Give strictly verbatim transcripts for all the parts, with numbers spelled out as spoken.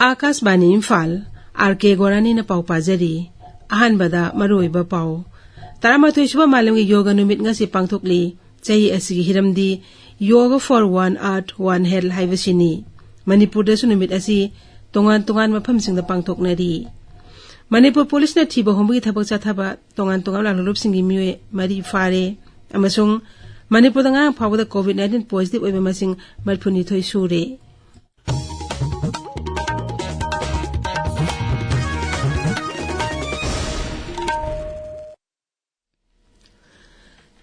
ꯑꯥꯀꯥꯁꯕꯥꯅꯤ Imphal, R ꯀꯦ ꯒꯣꯔꯥꯅꯤꯅ ꯄꯥꯎ ꯄꯥꯖꯔꯤ꯫ ꯑꯍꯥꯟꯕꯗ ꯃꯔꯨꯑꯣꯏꯕ ꯄꯥꯎ꯫ ꯇꯔꯥꯃꯥꯊꯣꯏ ꯁꯨꯕ ꯃꯥꯂꯦꯝꯒꯤ ꯌꯣꯒ ꯅꯨꯃꯤꯠ ꯉꯁꯤ ꯄꯥꯡꯊꯣꯛꯂꯤ꯫ ꯆꯍꯤ ꯑꯁꯤꯒꯤ ꯍꯤꯔꯝꯗꯤ Yoga for One Earth, One Health ꯍꯥꯏꯕꯁꯤꯅꯤ꯫ ꯃꯅꯤꯄꯨꯔꯗꯁꯨ ꯅꯨꯃꯤꯠ ꯑꯁꯤ ꯇꯣꯉꯥꯟ ꯇꯣꯉꯥꯟꯕ ꯃꯐꯝꯁꯤꯡꯗ ꯄꯥꯡꯊꯣꯛꯅꯔꯤ꯫ ꯃꯅꯤꯄꯨꯔ ꯄꯨꯂꯤꯁꯅ ꯊꯤꯕ ꯍꯨꯝꯕꯒꯤ ꯊꯕꯛ ꯆꯠꯊꯕ ꯇꯣꯉꯥꯟ ꯇꯣꯉꯥꯟꯕ ꯂꯥꯜꯍꯧꯂꯨꯞꯁꯤꯡꯒꯤ ꯃꯤꯑꯣꯏ ꯃꯔꯤ ꯐꯥꯔꯦ꯫ ꯑꯃꯁꯨꯡ ꯃꯅꯤꯄꯨꯔꯗ ꯉꯔꯥꯡ ꯐꯥꯎꯕꯗ COVID nineteen positive ꯑꯣꯏꯕ ꯃꯁꯤꯡ ꯃꯔꯤꯐꯨꯅꯤꯊꯣꯏ ꯁꯨꯔꯦ꯫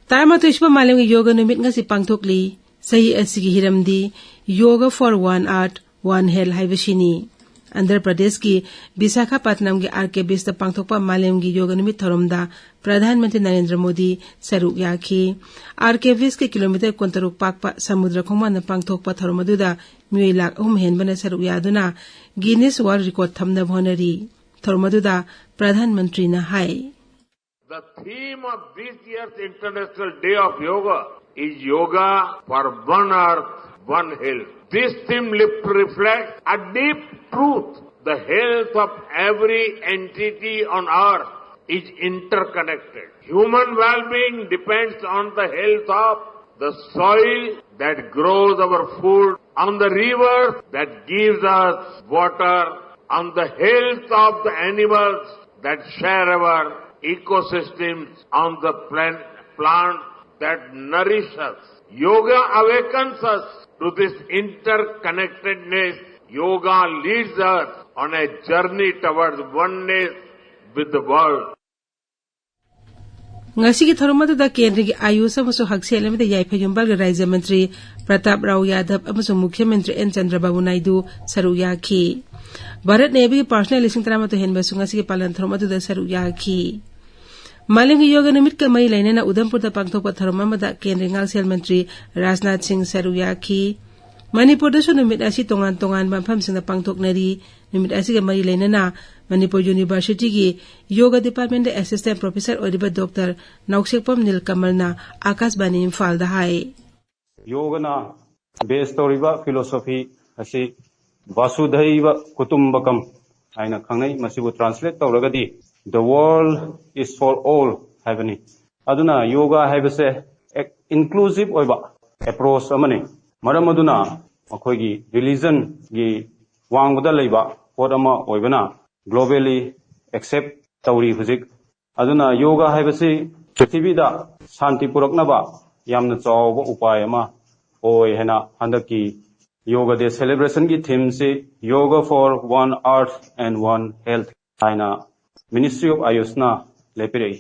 ꯇꯔꯥꯃꯥꯊꯣꯏ ꯁꯨꯕ ꯃꯥꯂꯦꯝꯒꯤ ꯌꯣꯒ ꯅꯨꯃꯤꯠ ꯉꯁꯤ ꯄꯥꯡꯊꯣꯛꯂꯤ꯫ ꯆꯍꯤ ꯑꯁꯤꯒꯤ ꯍꯤꯔꯝꯗꯤ Yoga for One Earth, One Health ꯍꯥꯏꯕꯁꯤꯅꯤ꯫ ꯑꯟꯙ꯭ꯔ ꯄ꯭ꯔꯗꯦꯁꯀꯤ ꯕꯤꯁꯥꯈꯥꯄꯠꯅꯝꯒꯤ ꯑꯥꯔ ꯀꯦ ꯕꯤꯁꯇ ꯄꯥꯡꯊꯣꯛꯄ ꯃꯥꯂꯦꯝꯒꯤ ꯌꯣꯒ ꯅꯨꯃꯤꯠ ꯊꯧꯔꯝꯗ ꯄ꯭ꯔꯙꯥꯟ ꯃꯟꯇ꯭ꯔꯤ ꯅꯔꯦꯟꯗ꯭ꯔ ꯃꯣꯗꯤ ꯁꯔꯨꯛ ꯌꯥꯈꯤ꯫ ꯑꯥꯔ ꯀꯦ ꯕꯤꯁꯀꯤ ꯀꯤꯂꯣꯃꯤꯇꯔ ꯀꯨꯟꯇꯔꯨꯛ ꯄꯥꯛꯄ ꯁꯃꯨꯗ꯭ꯔ ꯈꯣꯡꯕꯥꯟꯗ ꯄꯥꯡꯊꯣꯛꯄ ꯊꯧꯔꯝ ꯑꯗꯨꯗ ꯃꯤꯑꯣꯏ ꯂꯥꯈ ꯑꯍꯨꯝ ꯍꯦꯟꯕꯅ ꯁꯔꯨꯛ ꯌꯥꯗꯨꯅ ꯒꯤꯅꯤꯁ ꯋꯥꯔꯜꯗ ꯔꯦꯀꯣꯔꯗ ꯊꯝꯅꯕ ꯍꯣꯠꯅꯔꯤ꯫ ꯊꯧꯔꯝ ꯑꯗꯨꯗ ꯄ꯭ꯔꯙꯥꯟ ꯃꯟꯇ꯭ꯔꯤꯅ ꯍꯥꯏ, The theme of this year's International Day of Yoga is Yoga for One Earth, One Health. This theme lip- reflects a deep truth. The health of every entity on earth is interconnected. Human well-being depends on the health of the soil that grows our food, on the river that gives us water, on the health of the animals that share our ecosystems, on the plant, plant that nourish us. Yoga awakens us to this interconnectedness. Yoga leads us on a journey towards oneness with the world. ꯉꯁꯤꯒꯤ ꯊꯧꯔꯝ ꯑꯗꯨꯗ ꯀꯦꯟꯗ꯭ꯔꯒꯤ ꯑꯥꯌꯨꯁ ꯑꯃꯁꯨꯡ ꯍꯛꯁꯦꯜ ꯑꯃꯗꯤ ꯌꯥꯏꯐ ꯌꯨꯝꯕꯥꯜꯒꯤ ꯔꯥꯖ꯭ꯌ ꯃꯟꯇ꯭ꯔꯤ ꯄ꯭ꯔꯇꯥꯞ ꯔꯥꯎ ꯌꯥꯗꯕ ꯑꯃꯁꯨꯡ ꯃꯨꯈ꯭ꯌ ꯃꯟꯇ꯭ꯔꯤ ꯑꯦꯟ ꯆꯟꯗ꯭ꯔꯕꯥꯕꯨ ꯅꯥꯏꯗꯨ ꯁꯔꯨꯛ ꯌꯥꯈꯤ꯫ ꯚꯥꯔꯠ ꯅꯦꯚꯤꯒꯤ ꯄꯥꯔꯁꯣꯅꯦꯜ ꯂꯤꯁꯤꯡ ꯇꯔꯥꯃꯥꯊꯣꯏ ꯍꯦꯟꯕꯁꯨ ꯉꯁꯤꯒꯤ ꯄꯥꯂꯟ ꯊꯧꯔꯝ ꯑꯗꯨꯗ ꯁꯔꯨꯛ ꯌꯥꯈꯤ꯫ ꯃꯥꯂꯦꯝꯒꯤ ꯌꯣꯒ ꯅꯨꯃꯤꯠꯀ ꯃꯔꯤ ꯂꯩꯅꯅ ꯎꯗꯝꯄꯨꯔꯗ ꯄꯥꯡꯊꯣꯛꯄ ꯊꯧꯔꯝ ꯑꯃꯗ ꯀꯦꯟꯗ꯭ꯔꯒꯤ ꯉꯥꯛꯁꯦꯜ ꯃꯟꯇ꯭ꯔꯤ ꯔꯥꯖꯅꯥꯊ ꯁꯤꯡ ꯁꯔꯨꯛ ꯌꯥꯈꯤ꯫ ꯃꯅꯤꯄꯨꯔꯗꯁꯨ ꯅꯨꯃꯤꯠ ꯑꯁꯤ ꯇꯣꯉꯥꯟ ꯇꯣꯉꯥꯟꯕ ꯃꯐꯝꯁꯤꯡꯗ ꯄꯥꯡꯊꯣꯛꯅꯔꯤ꯫ ꯅꯨꯃꯤꯠ ꯑꯁꯤꯒ ꯃꯔꯤ ꯂꯩꯅꯅ ꯃꯅꯤꯄꯨꯔ ꯌꯨꯅꯤꯚꯔꯁꯤꯇꯤꯒꯤ ꯌꯣꯒ ꯗꯤꯄꯥꯔꯠꯃꯦꯟꯗ ꯑꯦꯁꯤꯁꯇꯦꯟ ꯄ꯭ꯔꯣꯐꯦꯁꯔ ꯑꯣꯏꯔꯤꯕ ꯗꯣꯛꯇꯔ ꯅꯥꯎꯁꯦꯛꯄꯝ ꯅꯤꯜꯀꯃꯜꯅ ꯑꯥꯀꯥꯁꯕꯥꯅꯤ ꯏꯝꯐꯥꯜꯗ ꯍꯥꯏ꯫ ꯌꯣꯒꯅ ꯕꯦꯁ ꯇꯧꯔꯤꯕ ꯐꯤꯂꯣꯁꯣꯐꯤ ꯑꯁꯤ ꯚꯥꯁꯨꯙꯩꯕ ꯀꯨꯇꯨꯝꯕꯀꯝ ꯍꯥꯏꯅ ꯈꯪꯅꯩ꯫ ꯃꯁꯤꯕꯨ translate ꯇꯧꯔꯒꯗꯤ "The world is for all" ꯍꯥꯏꯕꯅꯤ꯫ ꯑꯗꯨꯅ ꯌꯣꯒꯥ ꯍꯥꯏꯕꯁꯦ inclusive ꯑꯣꯏꯕ approach ꯑꯃꯅꯤ꯫ ꯃꯔꯝ ꯑꯗꯨꯅ ꯃꯈꯣꯏꯒꯤ religionꯒꯤ ꯋꯥꯡꯃꯗ ꯂꯩꯕ ꯄꯣꯠ ꯑꯃ ꯑꯣꯏꯕꯅ globally accept ꯇꯧꯔꯤ ꯍꯧꯖꯤꯛ꯫ ꯑꯗꯨꯅ ꯌꯣꯒꯥ ꯍꯥꯏꯕꯁꯤ ꯄ꯭ꯔꯤꯊꯤꯕꯤꯗ ꯁꯥꯟꯇꯤ ꯄꯨꯔꯛꯅꯕ ꯌꯥꯝꯅ ꯆꯥꯎꯕ ꯎꯄꯥꯏ ꯑꯃ ꯑꯣꯏ ꯍꯥꯏꯅ ꯍꯟꯗꯛꯀꯤ Yoga Day celebrationꯒꯤ themeꯁꯤ "Yoga for one earth and one health" ꯍꯥꯏꯅ Ministry of AYUSꯅ ꯂꯦꯞꯄꯤꯔꯛꯏ꯫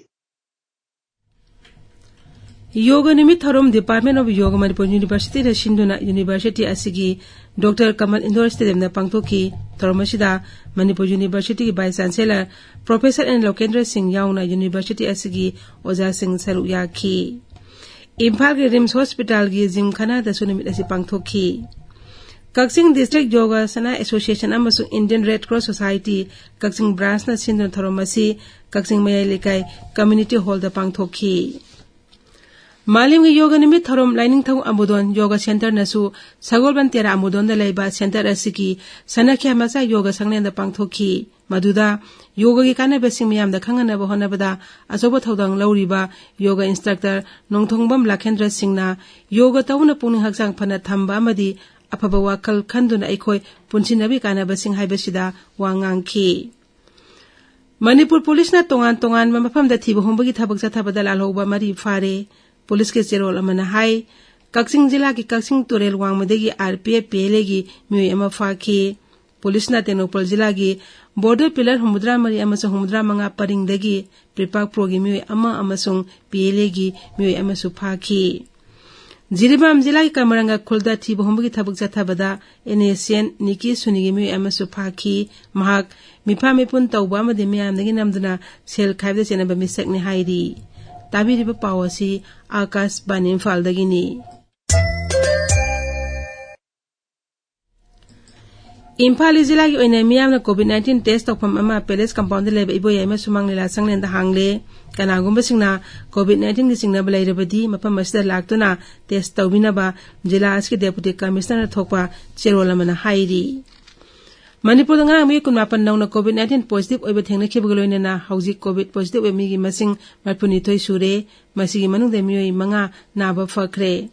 ꯌꯣꯒ ꯅꯨꯃꯤꯠ ꯊꯧꯔꯝ Department of Yoga Manipur Universityꯅ ꯁꯤꯟꯗꯨꯅ university ꯑꯁꯤꯒꯤ Doctor Kamal Indoor Stadiumꯗ ꯄꯥꯡꯊꯣꯛꯈꯤ꯫ ꯊꯧꯔꯝ ꯑꯁꯤꯗ Manipur Universityꯒꯤ Vice Chancellor Professor N ꯂꯣꯀꯦꯟꯗ꯭ꯔ ꯁꯤꯡ ꯌꯥꯎꯅ university ꯑꯁꯤꯒꯤ ꯑꯣꯖꯥꯁꯤꯡ ꯁꯔꯨꯛ ꯌꯥꯈꯤ꯫ ꯏꯝꯐꯥꯜꯒꯤ RIMS Hospitalꯒꯤ ꯖꯤꯝꯈꯥꯅꯥꯗꯁꯨ ꯅꯨꯃꯤꯠ ꯑꯁꯤ ꯄꯥꯡꯊꯣꯛꯈꯤ꯫ ꯀꯛꯆꯤꯡ District Yogasana Association ꯑꯃꯁꯨꯡ Indian Red Cross Society ꯀꯛꯆꯤꯡ branchꯅ ꯁꯤꯟꯗꯨꯅ ꯊꯧꯔꯝ ꯑꯁꯤ ꯀꯛꯆꯤꯡ ꯃꯌꯥꯏ ꯂꯩꯀꯥꯏ community hallꯗ ꯄꯥꯡꯊꯣꯛꯈꯤ꯫ ꯃꯥꯂꯦꯝꯒꯤ ꯌꯣꯒ ꯅꯨꯃꯤꯠ ꯊꯧꯔꯝ ꯂꯥꯏꯅꯤꯡꯊꯧ ꯑꯃꯨꯗꯣꯟ ꯌꯣꯒ centreꯅꯁꯨ ꯁꯒꯣꯜꯕꯟ ꯇꯦꯔꯥ ꯑꯃꯨꯗꯣꯟꯗ ꯂꯩꯕ centre ꯑꯁꯤꯒꯤ ꯁꯅꯈ꯭ꯌꯥ ꯃꯆꯥ ꯌꯣꯒ ꯁꯪꯂꯦꯟꯗ ꯄꯥꯡꯊꯣꯛꯈꯤ꯫ ꯃꯗꯨꯗ ꯌꯣꯒꯒꯤ ꯀꯥꯟꯅꯕꯁꯤꯡ ꯃꯤꯌꯥꯝꯗ ꯈꯪꯍꯟꯅꯕ ꯍꯣꯠꯅꯕꯗ ꯑꯆꯧꯕ ꯊꯧꯗꯥꯡ ꯂꯧꯔꯤꯕ ꯌꯣꯒ instructor ꯅꯣꯡꯊꯣꯡꯕꯝ ꯂꯥꯈꯦꯟꯗ꯭ꯔ ꯁꯤꯡꯅ ꯌꯣꯒ ꯇꯧꯕꯅ ꯄꯨꯛꯅꯤꯡ ꯍꯛꯆꯥꯡ ꯐꯅ ꯊꯝꯕ ꯑꯃꯗꯤ ꯑꯐꯕ ꯋꯥꯈꯜ ꯈꯟꯗꯨꯅ ꯑꯩꯈꯣꯏ ꯄꯨꯟꯁꯤꯟꯅꯕꯒꯤ ꯀꯥꯟꯅꯕꯁꯤꯡ ꯍꯥꯏꯕꯁꯤꯗ ꯋꯥ ꯉꯥꯡꯈꯤ꯫ ꯃꯅꯤꯄꯨꯔ ꯄꯨꯂꯤꯁꯅ ꯇꯣꯉꯥꯟ ꯇꯣꯉꯥꯟꯕ ꯃꯐꯝꯗ ꯊꯤꯕ ꯍꯨꯝꯕꯒꯤ ꯊꯕꯛ ꯆꯠꯊꯕꯗ ꯂꯥꯜꯍꯧꯕ ꯃꯔꯤ ꯐꯥꯔꯦ꯫ ꯄꯨꯂꯤꯁꯀꯤ ꯆꯦꯔꯣꯜ ꯑꯃꯅ ꯍꯥꯏ, ꯀꯛꯆꯤꯡ ꯖꯤꯂꯥꯒꯤ ꯀꯛꯆꯤꯡ ꯇꯨꯔꯦꯜ ꯋꯥꯡꯃꯗꯒꯤ RPF PLAꯒꯤ ꯃꯤꯑꯣꯏ ꯑꯃ ꯐꯥꯈꯤ꯫ ꯄꯨꯂꯤꯁꯅ ꯇꯦꯡꯅꯧꯄꯜ ꯖꯤꯂꯥꯒꯤ border pillar ꯍꯨꯝꯐꯨꯇꯔꯥ ꯃꯔꯤ ꯑꯃꯁꯨꯡ ꯍꯨꯝꯐꯨꯇꯔꯥ ꯃꯉꯥ ꯄꯔꯤꯡꯗꯒꯤ ꯄ꯭ꯔꯤꯄꯥꯛ ꯄ꯭ꯔꯣꯒꯤ ꯃꯤꯑꯣꯏ ꯑꯃ ꯑꯃꯁꯨꯡ PLAꯒꯤ ꯃꯤꯑꯣꯏ ꯑꯃꯁꯨ ꯐꯥꯈꯤ꯫ ꯖꯤꯔꯤꯕꯥꯝ ꯖꯤꯂꯥꯒꯤ ꯀꯃꯔꯪꯒ ꯈꯨꯜꯗ ꯊꯤꯕ ꯍꯨꯝꯕꯒꯤ ꯊꯕꯛ ꯆꯠꯊꯕꯗ NSCN ꯅꯤꯀꯤ ꯁꯨꯅꯤꯒꯤ ꯃꯤꯑꯣꯏ ꯑꯃꯁꯨ ꯐꯥꯈꯤ꯫ ꯃꯍꯥꯛ ꯃꯤꯐꯥ ꯃꯤꯄꯨꯟ ꯇꯧꯕ ꯑꯃꯗꯤ ꯃꯤꯌꯥꯝꯗꯒꯤ ꯅꯝꯗꯨꯅ ꯁꯦꯜ ꯈꯥꯏꯕꯗ ꯆꯦꯟꯅꯕ ꯃꯤꯁꯛꯅꯤ ꯍꯥꯏꯔꯤ꯫ ꯇꯥꯕꯤꯔꯤꯕ ꯄꯥꯎ ꯑꯁꯤ ꯑꯥꯀꯥꯁꯕꯥꯅꯤ ꯏꯝꯐꯥꯜꯗꯒꯤꯅꯤ꯫ ꯏꯝꯐꯥꯜ ꯏꯁ ꯖꯤꯂꯥꯒꯤ ꯑꯣꯏꯅ ꯃꯤꯌꯥꯝꯅ COVID nineteen test ꯇꯧꯐꯝ ꯑꯃ Palace Compoundꯗ ꯂꯩꯕ ꯏꯕꯣꯌꯥꯏꯃ ꯁꯨꯃꯥꯡ ꯂꯤꯂꯥ ꯁꯪꯂꯦꯟꯗ ꯍꯥꯡꯂꯦ꯫ ꯀꯅꯥꯒꯨꯝꯕꯁꯤꯡꯅ COVID nineteenꯒꯤ ꯆꯤꯡꯅꯕ ꯂꯩꯔꯕꯗꯤ ꯃꯐꯝ ꯑꯁꯤꯗ ꯂꯥꯛꯇꯨꯅ test ꯇꯧꯕꯤꯅꯕ ꯖꯤꯂꯥ ꯑꯁꯤꯒꯤ Deputy Commissionerꯅ ꯊꯣꯛꯄ ꯆꯦꯔꯣꯜ ꯑꯃꯅ ꯍꯥꯏꯔꯤ꯫ ꯃꯅꯤꯄꯨꯔꯗ ꯉꯔꯥꯡ ꯃꯤꯑꯣꯏ ꯀꯨꯟꯃꯥꯄꯟ ꯅꯧꯅ COVID nineteen positive ꯑꯣꯏꯕ ꯊꯦꯡꯅꯈꯤꯕꯒ ꯂꯣꯏꯅꯅ ꯍꯧꯖꯤꯛ COVID positive ꯑꯣꯏꯕ ꯃꯤꯒꯤ ꯃꯁꯤꯡ ꯃꯔꯤꯐꯨꯅꯤꯊꯣꯏ ꯁꯨꯔꯦ꯫ ꯃꯁꯤꯒꯤ ꯃꯅꯨꯡꯗ ꯃꯤꯑꯣꯏ ꯃꯉꯥ ꯅꯥꯕ ꯐꯈ꯭ꯔꯦ꯫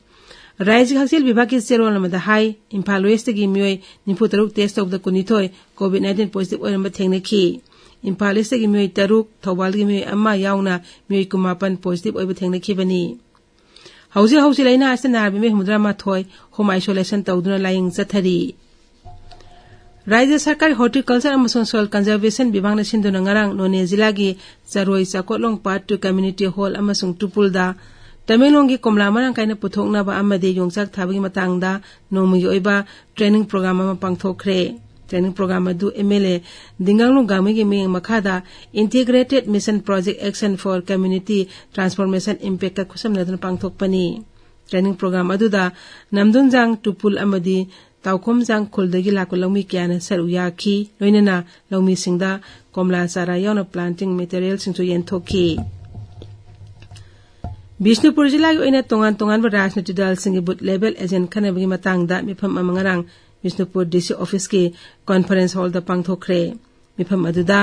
ꯔꯥꯏꯖ꯭ꯌꯒꯤ ꯍꯛꯁꯦꯜ ꯕꯤꯚꯥꯒꯀꯤ ꯆꯦꯔꯣꯜ ꯑꯃꯗ ꯍꯥꯏ, ꯏꯝꯐꯥꯜ ꯋꯦꯁ꯭ꯇꯒꯤ ꯃꯤꯑꯣꯏ ꯅꯤꯐꯨ ꯇꯔꯨꯛ test ꯇꯧꯕꯗ ꯀꯨꯟꯅꯤꯊꯣꯏ COVID nineteen positive ꯑꯣꯏꯔꯝꯕ ꯊꯦꯡꯅꯈꯤ꯫ ꯏꯝꯐꯥꯜ ꯏꯁ꯭ꯇꯒꯤ ꯃꯤꯑꯣꯏ ꯇꯔꯨꯛ, ꯊꯧꯕꯥꯜꯗꯒꯤ ꯃꯤꯑꯣꯏ ꯑꯃ ꯌꯥꯎꯅ ꯃꯤꯑꯣꯏ ꯀꯨꯟꯃꯥꯄꯟ positive ꯑꯣꯏꯕ ꯊꯦꯡꯅꯈꯤꯕꯅꯤ꯫ ꯍꯧꯖꯤꯛ ꯍꯧꯖꯤꯛ ꯂꯥꯏꯅꯥ ꯑꯁꯤꯅ ꯅꯥꯔꯕ ꯃꯤꯑꯣꯏ ꯍꯨꯝꯐꯨꯇꯔꯥ ꯃꯥꯊꯣꯏ home isolation ꯇꯧꯗꯨꯅ ꯂꯥꯌꯦꯡ ꯆꯠꯊꯔꯤ꯫ ꯔꯥꯏꯖ꯭ꯌ ꯁꯔꯀꯥꯔꯒꯤ Horticulture ꯑꯃꯁꯨꯡ Soil Conservation ꯕꯤꯚꯥꯒꯅ ꯁꯤꯟꯗꯨꯅ ꯉꯔꯥꯡ ꯅꯣꯅꯦ ꯖꯤꯂꯥꯒꯤ ꯆꯔꯣꯏ ꯆꯥꯀꯣꯠꯂꯣꯡ Part two Community Hall ꯑꯃꯁꯨꯡ ꯇꯨꯄꯨꯜꯗ ꯇꯃꯦꯡꯂꯣꯡꯒꯤ ꯀꯣꯝꯂꯥ ꯃꯔꯥꯡ ꯀꯥꯏꯅ ꯄꯨꯊꯣꯛꯅꯕ ꯑꯃꯗꯤ ꯌꯣꯡꯆꯥꯛ ꯊꯥꯕꯒꯤ ꯃꯇꯥꯡꯗ ꯅꯣꯡꯃꯒꯤ ꯑꯣꯏꯕ training program ꯑꯃ ꯄꯥꯡꯊꯣꯛꯈ꯭ꯔꯦ꯫ Training program ꯑꯗꯨ MLA ꯗꯤꯡꯒꯥꯡꯂꯨ ꯒꯥꯃꯤꯒꯤ ꯃꯤꯠꯌꯦꯡ ꯃꯈꯥꯗ Integrated Mission Project Action for Community Transformation Impactꯀ ꯈꯨꯠꯁꯝꯅꯗꯨꯅ ꯄꯥꯡꯊꯣꯛꯄꯅꯤ꯫ Training program ꯑꯗꯨꯗ ꯅꯝꯗꯨꯟꯖꯥꯡ, ꯇꯨꯄꯨꯜ ꯑꯃꯗꯤ ꯇꯥꯎꯈꯣꯝꯖꯥꯡ ꯈꯨꯜꯗꯒꯤ ꯂꯥꯛꯄ ꯂꯧꯃꯤ ꯀꯌꯥꯅ ꯁꯔꯨꯛ ꯌꯥꯈꯤ꯫ ꯂꯣꯏꯅꯅ ꯂꯧꯃꯤꯁꯤꯡꯗ ꯀꯣꯝꯂꯥ ꯆꯥꯔꯥ ꯌꯥꯎꯅ planting materialꯁꯤꯡꯁꯨ ꯌꯦꯟꯊꯣꯛꯈꯤ꯫ ꯕꯤꯁꯅꯨꯄꯨꯔ ꯖꯤꯂꯥꯒꯤ ꯑꯣꯏꯅ ꯇꯣꯉꯥꯟ ꯇꯣꯉꯥꯟꯕ ꯔꯥꯖꯅꯤꯇꯤ ꯗꯜꯁꯤꯡꯒꯤ booth level agent ꯈꯟꯅꯕꯒꯤ ꯃꯇꯥꯡꯗ ꯃꯤꯐꯝ ꯑꯃ ꯉꯔꯥꯡ ꯕꯤꯁꯅꯨꯄꯨꯔ DC officeꯀꯤ conference hallꯗ ꯄꯥꯡꯊꯣꯛꯈ꯭ꯔꯦ꯫ ꯃꯤꯐꯝ ꯑꯗꯨꯗ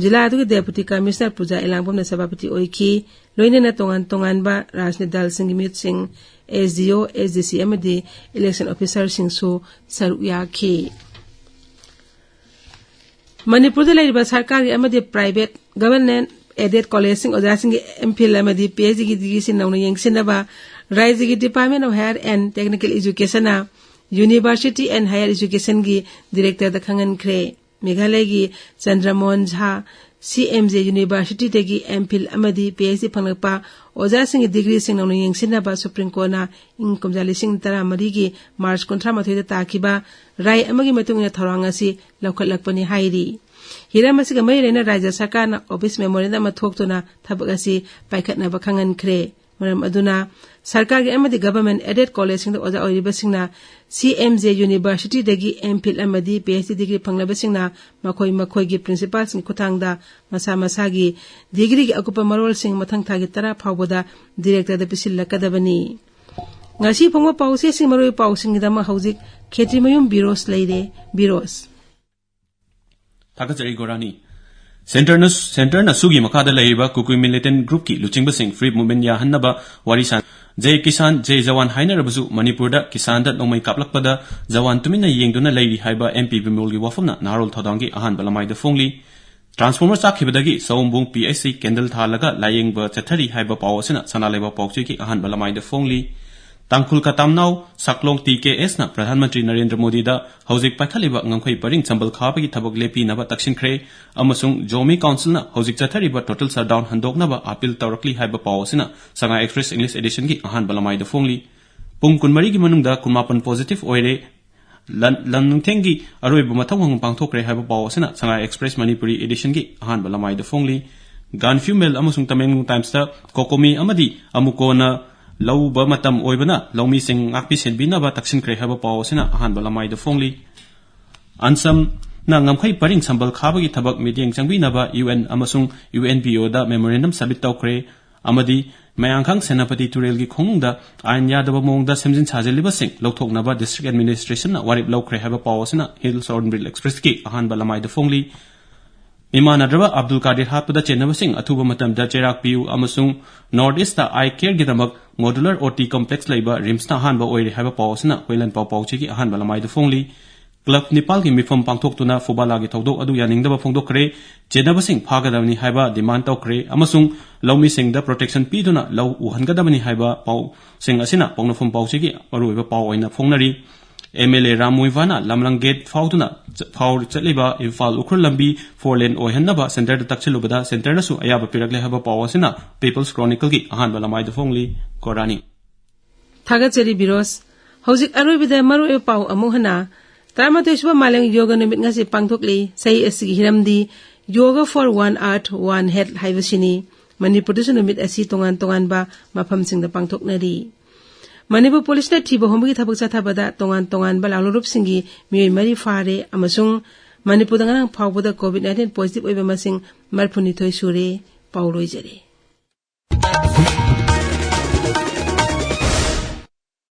ꯖꯤꯂꯥ ꯑꯗꯨꯒꯤ Deputy Commissioner ꯄꯨꯖꯥ ꯏꯂꯥꯡꯕꯝꯅ ꯁꯚꯥꯄꯇꯤ ꯑꯣꯏꯈꯤ꯫ ꯂꯣꯏꯅꯅ ꯇꯣꯉꯥꯟ ꯇꯣꯉꯥꯟꯕ ꯔꯥꯖꯅꯤꯇꯤ ꯗꯜꯁꯤꯡꯒꯤ ꯃꯤꯍꯨꯠꯁꯤꯡ, SDO, SDC ꯑꯃꯗꯤ election officerꯁꯤꯡꯁꯨ ꯁꯔꯨꯛ ꯌꯥꯈꯤ꯫ ꯃꯅꯤꯄꯨꯔꯗ ꯂꯩꯔꯤꯕ ꯁꯔꯀꯥꯔꯒꯤ ꯑꯃꯗꯤ private government aided collegeꯁꯤꯡ ꯑꯣꯖꯥꯁꯤꯡꯒꯤ MPhil ꯑꯃꯗꯤ PhDꯒꯤ degreeꯁꯤꯡ ꯅꯧꯅ ꯌꯦꯡꯁꯤꯟꯅꯕ ꯔꯥꯏꯖ꯭ꯌꯒꯤ Department of Higher and Technical Educationꯅ University and Higher Educationꯒꯤ directorꯗ ꯈꯪꯍꯟꯈ꯭ꯔꯦ꯫ ꯃꯦꯘꯥꯂꯌꯒꯤ ꯆꯟꯗ꯭ꯔꯃꯣꯍꯟ ꯖꯥ, CMJ Universityꯗꯒꯤ MPhil ꯑꯃꯗꯤ PhD ꯐꯪꯂꯛꯄ ꯑꯣꯖꯥꯁꯤꯡꯒꯤ degreeꯁꯤꯡ ꯅꯧꯅ ꯌꯦꯡꯁꯤꯟꯅꯕ Supreme Courtꯅ ꯏꯪ ꯀꯨꯝꯖꯥ ꯂꯤꯁꯤꯡ ꯇꯔꯥꯃꯔꯤꯒꯤ March ꯀꯨꯟꯊ꯭ꯔꯥ ꯃꯥꯊꯣꯏꯗ ꯇꯥꯈꯤꯕ ꯔꯥꯏ ꯑꯃꯒꯤ ꯃꯇꯨꯡ ꯏꯟꯅ ꯊꯧꯔꯥꯡ ꯑꯁꯤ ꯂꯧꯈꯠꯂꯛꯄꯅꯤ ꯍꯥꯏꯔꯤ꯫ ꯍꯤꯔꯝ ꯑꯁꯤꯒ ꯃꯔꯤ ꯂꯩꯅꯅ ꯔꯥꯖ꯭ꯌ ꯁꯔꯀꯥꯔꯅ office memorandum ꯑꯃ ꯊꯣꯛꯇꯨꯅ ꯊꯕꯛ ꯑꯁꯤ ꯄꯥꯏꯈꯠꯅꯕ ꯈꯪꯍꯟꯈ꯭ꯔꯦ꯫ ꯃꯔꯝ ꯑꯗꯨꯅ ꯁꯔꯀꯥꯔꯒꯤ ꯑꯃꯗꯤ government aided collegeꯁꯤꯡꯗ ꯑꯣꯖꯥ ꯑꯣꯏꯔꯤꯕꯁꯤꯡꯅ C M J Universityꯗꯒꯤ M Phil ꯑꯃꯗꯤ P H D degree ꯐꯪꯂꯕꯁꯤꯡꯅ ꯃꯈꯣꯏ ꯃꯈꯣꯏꯒꯤ principalꯁꯤꯡꯒꯤ ꯈꯨꯠꯊꯥꯡꯗ ꯃꯁꯥ ꯃꯁꯥꯒꯤ degreeꯒꯤ ꯑꯀꯨꯞꯄ ꯃꯔꯣꯜꯁꯤꯡ ꯃꯊꯪ ꯊꯥꯒꯤ ꯇꯔꯥ ꯐꯥꯎꯕꯗ directorꯗ ꯄꯤꯁꯤꯜꯂꯛꯀꯗꯕꯅꯤ꯫ ꯉꯁꯤ ꯐꯣꯡꯕ ꯄꯥꯎꯆꯦꯁꯤꯡ, ꯃꯔꯨꯑꯣꯏꯕ ꯄꯥꯎꯁꯤꯡꯒꯤꯗꯃꯛ ꯍꯧꯖꯤꯛ ꯈꯦꯇ꯭ꯔꯤꯃꯌꯨꯝ ꯕꯤꯔꯣꯁ ꯂꯩꯔꯦ꯫ ꯕꯤꯔꯣꯁ꯫ ꯊꯥꯒꯠꯆꯔꯤ ꯒꯣꯔꯥꯅꯤ꯫ ꯁꯦꯟꯇꯔꯅ, ꯁꯦꯟꯇꯔꯅ ꯁꯨꯒꯤ ꯃꯈꯥꯗ ꯂꯩꯔꯤꯕ ꯀꯨꯀꯤ militant groupꯀꯤ ꯂꯨꯆꯤꯡꯕꯁꯤꯡ free movement ꯌꯥꯍꯟꯅꯕ ꯋꯥꯔꯤ ꯁꯥꯟ-, "ꯖꯩ ꯀꯤꯁꯥꯟ, ꯖꯩ ꯖꯋꯥꯟ" ꯍꯥꯏꯅꯔꯕꯁꯨ ꯃꯅꯤꯄꯨꯔꯗ ꯀꯤꯁꯥꯟꯗ ꯅꯣꯡꯃꯩ ꯀꯥꯞꯂꯛꯄꯗ ꯖꯋꯥꯟ ꯇꯨꯃꯤꯟꯅ ꯌꯦꯡꯗꯨꯅ ꯂꯩꯔꯤ ꯍꯥꯏꯕ M P ꯕꯤꯃꯣꯜꯒꯤ ꯋꯥꯐꯝꯅ ꯅꯍꯥꯔꯣꯜ ꯊꯧꯗꯥꯡꯒꯤ ꯑꯍꯥꯟꯕ ꯂꯃꯥꯏꯗ ꯐꯣꯡꯂꯤ꯫ Transformer ꯆꯥꯛꯈꯤꯕꯗꯒꯤ ꯁꯑꯣꯝꯕꯨꯡ P H C candle ꯊꯥꯜꯂꯒ ꯂꯥꯌꯦꯡꯕ ꯆꯠꯊꯔꯤ ꯍꯥꯏꯕ ꯄꯥꯎ ꯑꯁꯤꯅ ꯁꯅꯥ ꯂꯩꯕꯥꯛ ꯄꯥꯎꯆꯦꯒꯤ ꯑꯍꯥꯟꯕ ꯂꯃꯥꯏꯗ ꯐꯣꯡꯂꯤ꯫ ꯇꯥꯡꯈꯨꯜ ꯀꯇꯥꯝꯅꯥꯎ ꯁꯥꯛꯂꯣꯡ T K Sꯅ ꯄ꯭ꯔꯙꯥꯟ ꯃꯟꯇ꯭ꯔꯤ ꯅꯔꯦꯟꯗ꯭ꯔ ꯃꯣꯗꯤꯗ ꯍꯧꯖꯤꯛ ꯄꯥꯏꯈꯠꯂꯤꯕ ꯉꯝꯈꯩ ꯄꯔꯤꯡ ꯁꯝꯕꯜ ꯈꯥꯕꯒꯤ ꯊꯕꯛ ꯂꯦꯞꯄꯤꯅꯕ ꯇꯛꯁꯤꯟꯈ꯭ꯔꯦ ꯑꯃꯁꯨꯡ ꯖꯣꯃꯤ ꯀꯥꯎꯟꯁꯤꯜꯅ ꯍꯧꯖꯤꯛ ꯆꯠꯊꯔꯤꯕ total shutdown ꯍꯟꯗꯣꯛꯅꯕ appeal ꯇꯧꯔꯛꯂꯤ ꯍꯥꯏꯕ ꯄꯥꯎ ꯑꯁꯤꯅ ꯁꯉꯥꯏ Express English editionꯒꯤ ꯑꯍꯥꯟꯕ ꯂꯃꯥꯏꯗ ꯐꯣꯡꯂꯤ꯫ ꯄꯨꯡ ꯀꯨꯟꯃꯔꯤꯒꯤ ꯃꯅꯨꯡꯗ ꯀꯨꯟꯃꯥꯄꯟ positive ꯑꯣꯏꯔꯦ꯫ ꯂꯟ-, ꯂꯝ ꯅꯨꯡꯊꯦꯡꯒꯤ ꯑꯔꯣꯏꯕ ꯃꯊꯧ ꯃꯉꯝ ꯄꯥꯡꯊꯣꯛꯈ꯭ꯔꯦ ꯍꯥꯏꯕ ꯄꯥꯎ ꯑꯁꯤꯅ ꯁꯉꯥꯏ Express ꯃꯅꯤꯄꯨꯔꯤ editionꯒꯤ ꯑꯍꯥꯟꯕ ꯂꯃꯥꯏꯗ ꯐꯣꯡꯂꯤ꯫ ꯒꯥꯟꯐ꯭ꯌꯨ ꯃꯦꯜ ꯑꯃꯁꯨꯡ ꯇꯃꯦꯡꯂꯣꯡ ꯇꯥꯏꯝꯁꯇ ꯀꯣꯀꯣꯃꯤ ꯑꯃꯗꯤ ꯑꯃꯨꯀꯣꯅ ꯂꯧꯕ ꯃꯇꯝ ꯑꯣꯏꯕꯅ ꯂꯧꯃꯤꯁꯤꯡ ꯉꯥꯛꯄꯤ ꯁꯦꯟꯕꯤꯅꯕ ꯇꯛꯁꯤꯟꯈ꯭ꯔꯦ ꯍꯥꯏꯕ ꯄꯥꯎ ꯑꯁꯤꯅ ꯑꯍꯥꯟꯕ ꯂꯃꯥꯏꯗ ꯐꯣꯡꯂꯤ꯫ ꯑꯟꯁꯝꯅ ꯉꯝꯈꯩ ꯄꯔꯤꯡ ꯁꯝꯕꯜ ꯈꯥꯕꯒꯤ ꯊꯕꯛ ꯃꯤꯠꯌꯦꯡ ꯆꯪꯕꯤꯅꯕ U N ꯑꯃꯁꯨꯡ U N P Oꯗ memorandum submit ꯇꯧꯈ꯭ꯔꯦ ꯑꯃꯗꯤ ꯃꯌꯥꯡꯈꯪ ꯁꯦꯅꯥꯄꯇꯤ ꯇꯨꯔꯦꯜꯒꯤ ꯈꯣꯡꯅꯨꯡꯗ ꯑꯥꯏꯟ ꯌꯥꯗꯕ ꯃꯑꯣꯡꯗ ꯁꯦꯝꯖꯤꯟ ꯁꯥꯖꯤꯜꯂꯤꯕꯁꯤꯡ ꯂꯧꯊꯣꯛꯅꯕ district administrationꯅ ꯋꯥꯔꯦꯞ ꯂꯧꯈ꯭ꯔꯦ ꯍꯥꯏꯕ ꯄꯥꯎ ꯑꯁꯤꯅ Hills Hornbill Expressꯀꯤ ꯑꯍꯥꯟꯕ ꯂꯃꯥꯏꯗ ꯐꯣꯡꯂꯤ꯫ ꯃꯤꯃꯥꯟꯅꯗ꯭ꯔꯕ ꯑꯕꯗꯨꯜ ꯀꯥꯗꯤꯔ ꯍꯥꯠꯄꯗ ꯆꯦꯟꯅꯕꯁꯤꯡ ꯑꯊꯨꯕ ꯃꯇꯝꯗ ꯆꯩꯔꯥꯛ ꯄꯤꯌꯨ ꯑꯃꯁꯨꯡ North Eastꯇ eye careꯒꯤꯗꯃꯛ modular O T complex ꯂꯩꯕ RIMSꯅ ꯑꯍꯥꯟꯕ ꯑꯣꯏꯔꯦ ꯍꯥꯏꯕ ꯄꯥꯎ ꯑꯁꯤꯅ ꯍꯨꯏꯂꯟꯄꯥꯎ ꯄꯥꯎꯆꯦꯒꯤ ꯑꯍꯥꯟꯕ ꯂꯃꯥꯏꯗ ꯐꯣꯡꯂꯤ꯫ Club ꯅꯤꯄꯥꯜꯒꯤ ꯃꯤꯐꯝ ꯄꯥꯡꯊꯣꯛꯇꯨꯅ ꯐꯨꯕꯥꯂꯥꯒꯤ ꯊꯧꯗꯣꯛ ꯑꯗꯨ ꯌꯥꯅꯤꯡꯗꯕ ꯐꯣꯡꯗꯣꯛꯈ꯭ꯔꯦ꯫ ꯆꯦꯟꯅꯕꯁꯤꯡ ꯐꯥꯒꯗꯕꯅꯤ ꯍꯥꯏꯕ demand ꯇꯧꯈ꯭ꯔꯦ ꯑꯃꯁꯨꯡ ꯂꯧꯃꯤꯁꯤꯡꯗ protection ꯄꯤꯗꯨꯅ ꯂꯧ ꯎꯍꯟꯒꯗꯕꯅꯤ ꯍꯥꯏꯕ ꯄꯥꯎꯁꯤꯡ ꯑꯁꯤꯅ ꯄꯥꯎꯅꯐꯝ ꯄꯥꯎꯆꯦꯒꯤ ꯃꯔꯨꯑꯣꯏꯕ ꯄꯥꯎ ꯑꯣꯏꯅ ꯐꯣꯡꯅꯔꯤ꯫ M L A Ram ꯃꯣꯏꯚꯥꯅ ꯂꯝꯂꯪ gate ꯐꯥꯎꯗꯨꯅ ꯆ-, ꯐꯥꯎ ꯆꯠꯂꯤꯕ ꯏꯝꯐꯥꯜ ꯎꯈ꯭ꯔꯨꯜ ꯂꯝꯕꯤ four lane ꯑꯣꯏꯍꯟꯅꯕ centreꯗ ꯇꯛꯁꯤꯜꯂꯨꯕꯗ centreꯅꯁꯨ ꯑꯌꯥꯕ ꯄꯤꯔꯛꯂꯦ ꯍꯥꯏꯕ ꯄꯥꯎ ꯑꯁꯤꯅ People's Chronicleꯒꯤ ꯑꯍꯥꯟꯕ ꯂꯃꯥꯏꯗ ꯐꯣꯡꯂꯤ꯫ ꯒꯣꯔꯥꯅꯤ꯫ ꯊꯥꯒꯠꯆꯔꯤ ꯕꯤꯔꯣꯁ꯫ ꯍꯧꯖꯤꯛ ꯑꯔꯣꯏꯕꯗ ꯃꯔꯨꯑꯣꯏꯕ ꯄꯥꯎ ꯑꯃꯨꯛ ꯍꯟꯅ꯫ ꯇꯔꯥꯃꯥꯊꯣꯏ ꯁꯨꯕ ꯃꯥꯂꯦꯝ ꯌꯣꯒ ꯅꯨꯃꯤꯠ ꯉꯁꯤ ꯄꯥꯡꯊꯣꯛꯂꯤ꯫ ꯆꯍꯤ ꯑꯁꯤꯒꯤ ꯍꯤꯔꯝꯗꯤ Yoga for One Earth, One Health ꯍꯥꯏꯕꯁꯤꯅꯤ꯫ ꯃꯅꯤꯄꯨꯔꯗꯁꯨ ꯅꯨꯃꯤꯠ ꯑꯁꯤ ꯇꯣꯉꯥꯟ ꯇꯣꯉꯥꯟꯕ ꯃꯐꯝꯁꯤꯡꯗ ꯄꯥꯡꯊꯣꯛꯅꯔꯤ꯫ ꯃꯅꯤꯄꯨꯔ ꯄꯨꯂꯤꯁꯅ ꯊꯤꯕ ꯍꯨꯝꯕꯒꯤ ꯊꯕꯛ ꯆꯠꯊꯕꯗ ꯇꯣꯉꯥꯟ ꯇꯣꯉꯥꯟꯕ ꯂꯥꯜꯍꯧꯂꯨꯞꯁꯤꯡꯒꯤ ꯃꯤꯑꯣꯏ ꯃꯔꯤ ꯐꯥꯔꯦ ꯑꯃꯁꯨꯡ ꯃꯅꯤꯄꯨꯔꯗ ꯉꯔꯥꯡ ꯐꯥꯎꯕꯗ COVID nineteen positive ꯑꯣꯏꯕ ꯃꯁꯤꯡ ꯃꯔꯤꯐꯨꯅꯤꯊꯣꯏ ꯁꯨꯔꯦ꯫ ꯄꯥꯎ ꯂꯣꯏꯖꯔꯦ꯫